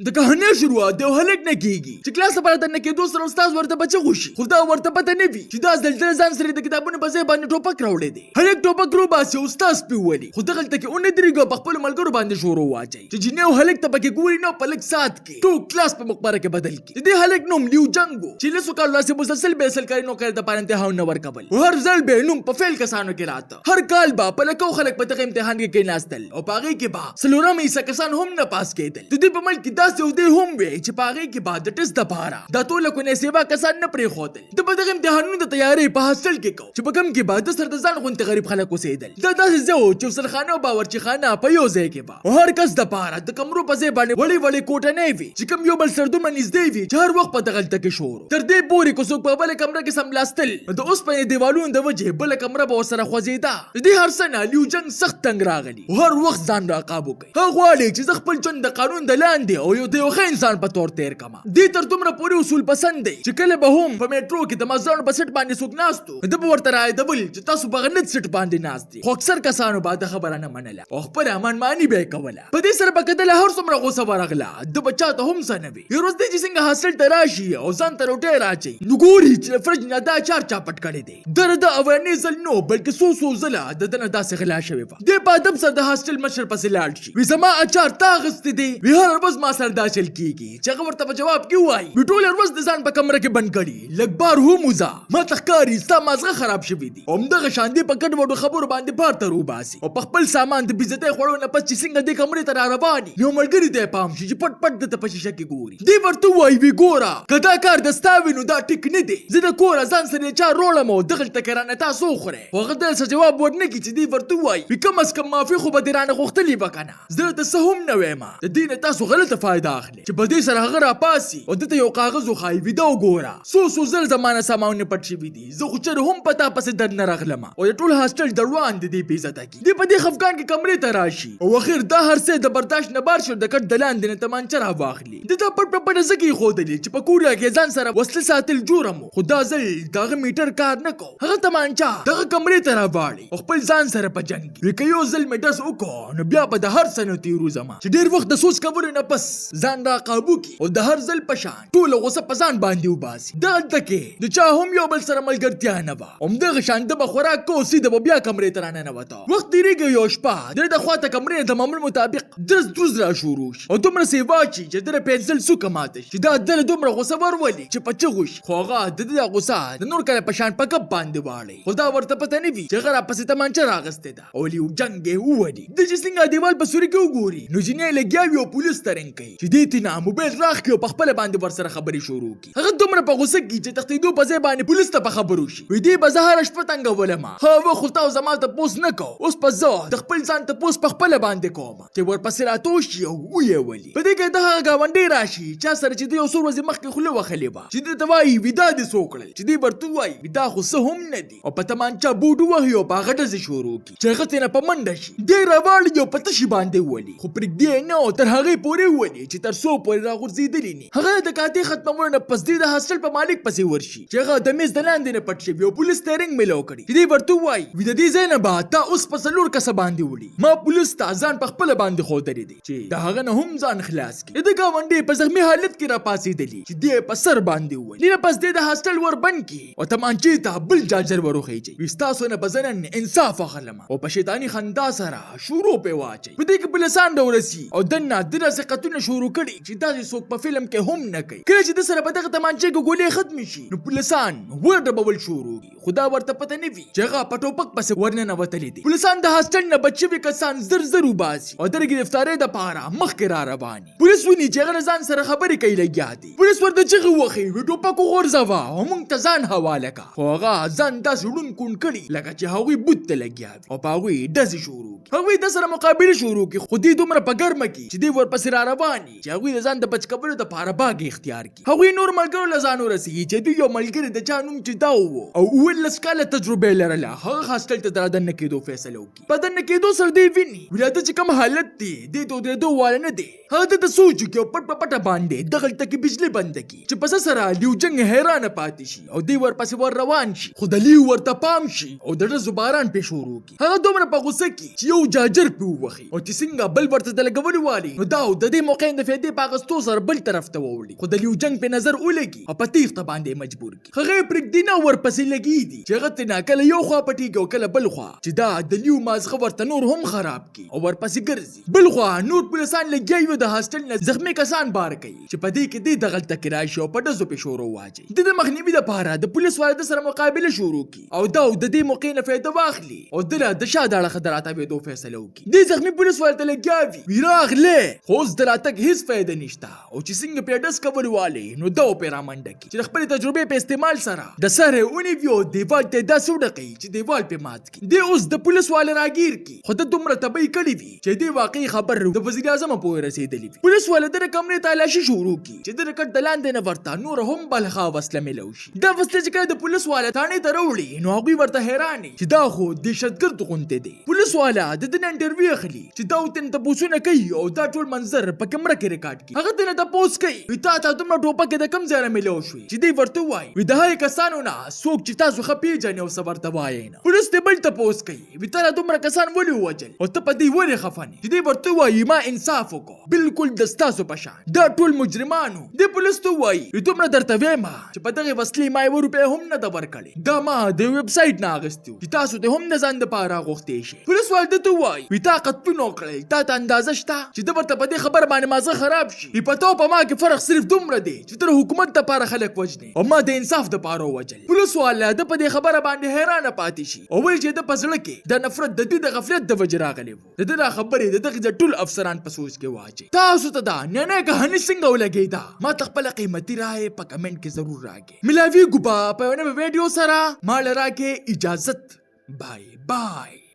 د کهانۍ شروعات د یو هلک نه کیږي چې کلاس لپاره دننه کېدو سره استاد ورته په چغو شي، خو دا ورته پته نه وي چې دا ځل ده ځان سره د کتابونو په ځای باندې ټوپک راوړی دی. هلک ټوپک روباسي او استاد پرې وولي، خو دغلته کې ونه درېږي او په خپلو ملګرو باندې شورو واچوي چې جینۍ او هلک ته پکې ګوري نه او په لږ ساعت کې ټول کلاس په مقبره کې بدل کړي. د دې هلک نوم لیو جنګ و چې لسو کالو راهیسې مسلسل به یې سرکاري نوکرۍ دپاره امتحانونه ورکول او هر ځل به یې نوم په فیل کسانو کې راته. هر کال به په لکو خلک په دغه امتحان کې کېناستل او په هغې کې به څلورمه حصه کسان هم نه پاس کېدل. د دوی په ملک کې داسې عهدې هم وې چې په هغې کې به د ټسټ دپاره د اتو لکو نه سېوا کسان نه پرېښودل. ده به دغه امتحانونو ته تیاری په هاسټل کې کو چې په کوم کې به ده سره د ځان غوندې غریب خلک اوسېدل. دا داسې ځای و چې غسلخانه او باورچیخانه په یو ځای کې وه او هر کس دپاره د کمرو په ځای باندې وړې وړې کوټنۍ وې چې کوم یو بل سره دومره نږدې وي چې هر وخت په دغلته کې شور و. تر دې پورې که څوک په بله کمره کې څملاستل نو د اوسپنې دیوالونو د وجې بله کمره به ورسره خوځېده. د دې هر څه نه لیو جنګ سخت تنګ راغلی او هر وخت ځان راقابو کوي. هغه غواړي چې زه خپل ژوند د قانون د لاندې او یو د یو ښه انسان په طور تېر کړم. دی تر دومره پورې اصول پسند دی چې کله به هم په میټرو کې د مزدورانو په سیټ باندې څوک ناست و نو ده به ورته رایادول چې تاسو په غلط سیټ باندې ناست یئ، خو اکثر کسانو به د خبره نه منله او خپله منماني به یې کوله. په دې سره به که ده له هر څومره غوسه ورغله ده به چا ته هم څه نه وي. یوه ورځ دی چې څنګه هاسټل ته راشي او ځان ته روټۍ راچوي نو ګوري چې له فرج نه دا اچار چا پټ کړی دی. ده د ده اولنی ځل نه و بلکې څو څو ځله د ده نه داسې غلا شوې وه. دی په ادب سره د هاسټل مشر پسې لاړ شي وي زما اچار تا اخیستی دی؟ وي هره ورځ ما سره دا چل کیږي چې هغه ورته په جواب کې ووایي وي ټوله ورځ د ځان په کمره کې بند کړي لږ بار هم وځه ماته ښکاري ستا مازغه خراب شوي دي. او همدغه شان دی په ګډ وډو خبرو باندې بار ته روباسي او په خپل سامان د بېعزتۍ خوړو نه پس چې څنګه دې کمرې ته راروان یو ملګري ته یې پام شي چې پټ پټ ده ته په شیشه کې ګوري. دی ورته ووایي وي ګوره که دا کار د ستا وي نو دا ټیک نه دی، زه د کوره ځان سره اچار روړم او دغلته که رانه تاسو وخورئ. خو هغه داسې جواب ورنه کړي چې دی ورته ووایي وي کم از کم معافي خو به دې رانه غوښتلې وه که نه زه درته څه هم نه وایم، د دې نه تاسو غلطه فایده اخلئ چې په دې سره هغه راپاڅي او ده ته یو کاغذ وښایي وي دا وګوره څو څو ځله زما نه سامانونه پټ شوي دي، زه خو چېرې هم په تا پسې در نه راغلم او د ټول هاسټل د وړاندې دې بې عزته کړي. دی په دې خفګان کې کمرې ته راشي او اخر دا هر څه د برداشت نه بار شي او د کټ د لاندې نه تمانچه راواخلي. ده دا پټ په پټه ځکه ایښودلې چې په کوریا کې ځان سره وسله ساتل جرم و، خو دا ځل د هغه میټر کار نه کو. هغه تمانچه دغه کمرې ته راواړي او خپل ځان سره په جنګ وي که یو ځل مې ډز وکړ نو بیا به د هر څه نه تېروځم چې ډېر وخت د سوچ کولو نه پس ځان راقابو کړي او د هر ځل په شان ټوله غوسه په ځان باندې وباسي. دغلته کې د چا هم یو بل سره ملګرتیا نه وه. همدغه شان ده به خوراک کو سیده به بیا کمرې ته راننوته. وخت تېرېږي او یوه شپه د ده خوا ته کمرې نه د معمول مطابق درز دروز را شروع شي او دومره سیوا شي چې د ده پنسل څوکه ماته شي چې دا ده له دومره غوسه ورولي چې په چغو شي، خو هغه د ده دا غوسه د نور کله په شان په ګپ باندې واړوي، خو دا ورته پته نه وي چې هغه راپسې تمانچه راغستې ده او له یو جنګ یې وولي. ده چې څنګه دېوال په سوري کې وګوري نو جینۍ لګیا وي او پولیس ته رنګ کوي چې دې تېنه موبایل راښکي او په خپله باندې ورسره خبرې شروع کړي. هغه دومره په غوسه کړي چې تښتېدو په ځای باندې پولیس ته په خبرو شي. وي دې به زه هره شپه تنګولم. هغه خو تا او زما تپوس نه کو، اوس به زه د خپل ځان تپوس په خپله باندې کوم چې ورپسې راتو شي او ویې ولي. په دې کې د هغه ګاونډی راشي چا سره چې ده یو څو ورځې مخکې خوله وهلې وه چې ده ته وایي وي دا دې څه وکړل چې دی ورته ووایي وي دا خو څه هم نه دي او په تمانچه بوډ ووهي او په هغه ډزې شروع کړي چې هغه ترېنه په منډه شي. دی راواړي او په تشي باندې وولي خو پرېږدي یې نه او تر هغې پورې وولي چې تر څو پورې راغورځېدلي نه. هغه د کاتې ختمولو نه پس دی د هاسټل په مالک پسې ورشي چې هغه د میز د لاندې نه پټ شوی او پولیس ته رنګ ملو کړي چې دی ورته ووایي وي د دې ځای نه به تا اوس په څلور کسه باندې وړي، ما پولیس ته ځان په خپله باندې ښودلی دی چې د هغه نه هم ځان خلاص کړي. د ده ګاونډی په زخمي حالت کې راپاڅېدلي چې دی یې په سر باندې وولي. دې نه پس دی د هاسټل ور بند کړي او تمانچې ته بل جاجر وروخېژي وي ستاسو نه به زه نن انصاف اخلم او په شیطاني خندا سره شروع پې واچوي. په دې کې پولیسان راورسي او دننه ده داسې قتلونه شروع کړي چې داسې څوک په فلم کې هم نه کوي. کله چې ده سره په دغه تمانچې کې ګولۍ ختمې شي نو پولیسان ور ډبول شروع کړي خو دا ورته پته نه وي چې هغه په ټوپک پسې ورننوتلی دی. پولیسان د هاسټل نه بچ شوي کسان زر زر وباسي او د ګرفتارۍ دپاره مخکې را روان وي. پولیس ویني چې هغه له ځان سره خبرې کوي لګیا دی. پولیس ورته چغې وهي وي ټوپک وغورځوه او موږ ته ځان حواله که، خو هغه ځان داسې ړوند کوڼ کړي لکه چې هغوی بوت ته لګیا وي او په هغوی ډزې شروع کړي. هغوی ده سره مقابله شروع کړي خو دی دومره په ګرمه کي چې دی ورپسې را روان وي چې هغوی د ځان د بچ کولو دپاره باګې اختیار کړي. هغوی نور ملګرو له ځان ورسیږي چې دوی یو ملګری د چا نوم چې داو وو او 17 کاله تجربه یې لرله هغه هاسټل ته د رادننه کېدو فیصله وکړي. په دننه کېدو سره دی ویني ولاده چې کوم حالت دی دی د ودرېدو واله نه دی. هغه ده ته سوچ وکړي او پټ په پټه باندې دغلته کې بجلي بنده کړي چې په څه سره لیو جنګ حیرانه پاتې شي او دی ورپسې ور روان شي خو د لیو ورته پام شي او د ډزو باران پې شروع کړي. هغه دومره په غوسه کړي چې یو جاجر پې ووهي او چې څنګه بل ورته د لګولو والي نو دا او د دې موقع هغې نه د فیدې په اخیستو سره بل طرف ته ووړي، خو د لیو جنګ پې نظر ولګي او په تیښته باندې یې مجبور کړي. هغه یې پرېږدي نه او ورپسې لګي دي چې هغه ترېنه کله یو خوا پټېږي او کله بل خوا، چې دا د لیو مازغه ورته نور هم خراب کړي او ورپسې ګرځي. بل خوا نور پولیسان لګیا وي او د هاسټل نه زخمي کسان بار کوي چې په دې کې دی دغلته کې راشي او په ډزو پې شروع واچوي. د ده مخنیوي دپاره د پولیس والا ده سره مقابله شروع کړي او دا او د دې موقع نه فایده واخلي او ده له د شا د اړخه د راتاوېدو فیصله وکړي. دې زخمي پولیس والا ته لګیا وي وي راغلی، خو اوس د راتګ هیڅ فایده نشته او چې څنګه پرې ډز کول والي نو ده او پرې رامنډه کړي چې د خپلې تجربې په استعمال سره د سر یې ونیوي او دیوال ته یې داسې وډقوي چې دیوال پرې مات کړي. دی اوس د پولیس والا راګیر کړي، خو ده دومره تبۍ کړې وي چې دې واقعي خبر د وزیراعظم پورې رسېدلې وي. پولیس والا د ده کمرې تالاشي شروع کړي چې د کټ د لاندې نه ورته نوره هم بلخا وسله میلاو شي. دا وسله چې کله د پولیس والا تاڼې ته راوړي نو هغوی ورته حیران چې دا خو دهشتګرد غوندې دی. پولیس والا د ده نه انټرویو اخلي چې دا ترېنه تپوسونه کوي او دا ټول منظر په کمره کې ریکارډ کړي. هغه ترېنه تپوس کوي وي تا ته دومره ټوپکې د کوم ځای نه میلاو شوې؟ چې دی ورته ووایي وي د هغې کسانو نه څوک چې تاسو ښه پېژنئ او څه ورته وایئ نه. پولیس دې بل تپوس کوي وي تا دا دومره کسان ولې ووژل او ته په دې ولې خفه نې؟ چې دی ورته ووایي ما انصاف وکړو بلکل د ستاسو په شان دا ټول مجرمان وو. دی پولیس ته ووایي وي دومره درته وایم چې په دغې وسلې ما یوه روپۍ هم نه ده ورکړې، دا ما د یو ویب سایټ نه اخیستې وو چې تاسو ترې هم د ځان دپاره غوښتی شئ. پولیس وال ده ته ووایي وي تا قتلونه وکړل، تا ته اندازه شته چې ده ورته په دې خبره باندې مازغه خراب شي؟ وي په تا او په ما کې فرق صرف دومره دی چې ته د حکومت دپاره خلک وژنې او ما د انصاف دپاره ووژل. پولیس والا د په دې خبره باندې حیرانه پاتې شي او وایي چې د په زړه کې د نفرت د دې د غفلت د وجې راغلی وو. د ده دا خبرې د دغې ځای ټول افسران په سوچ کې واچوي. تاسو ته دا ننۍ کهاني څنګه ولګېده؟ ما ته خپله قیمتي رایه په کمنټ کې ضرور راکړئ. ملاویږو به په یوه نوې ویډیو سره. ما له راکړئ اجازت. بای بای.